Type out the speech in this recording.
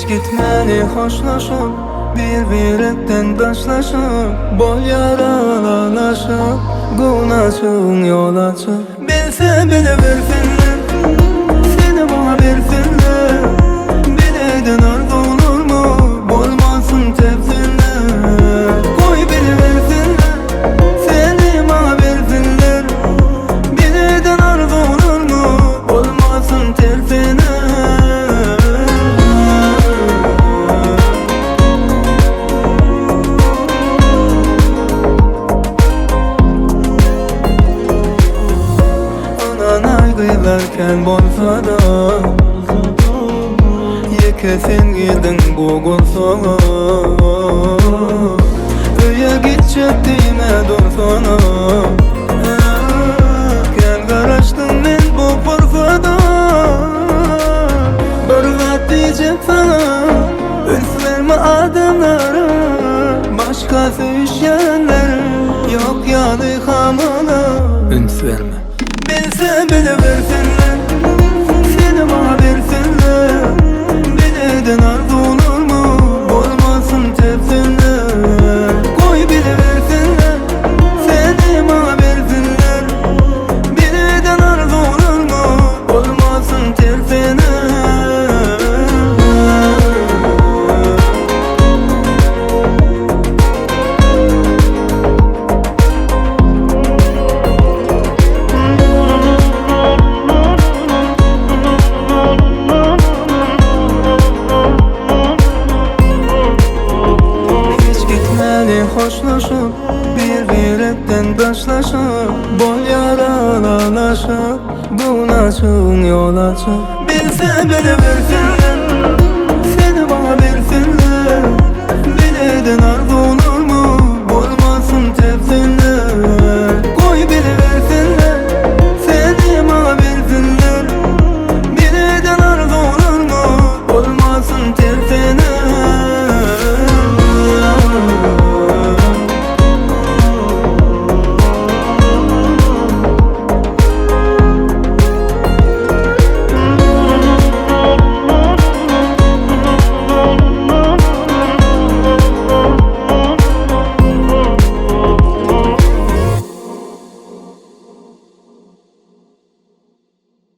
Hiç gitmeli hoşlaşyp, Bir-birekden daşlaşyp, Bolýar ylalaşyp, Göwün açygyň ýol açyp. Bilse bilibersinler, Seni maňa bersinler, Bileden arzuwlarmy, Bolmasyn tersine. Goý bilibersinler, Seni maňa bersinler, Bileden arzuwlarmy, Bolmasyn tersine. Ynanay gyzlar kän bolsa-da, Ýeke sen girdiň bu gursaga. Öýe gitjek diýme dursana, Kän garaşdym men bu pursada. Bir zat diýjek saňa, Üns berme adamlara, Başga söýüşýänler ýok ýaly hamala. Üns berme. Bilse bilibersinler, Seni maňa bersinler, Bileden arzuwlarmy, Bolmasyn tersine. Goý bilibersinler, Seni maňa bersinler, Bileden arzuwlarmy, Bolmasyn tersine. Hiç gitmeli hoşlaşyp, Bir-birekden daşlaşyp, Bolýar ylalaşyp, Göwün açygyň ýol açyp. Bilse bilibersinler.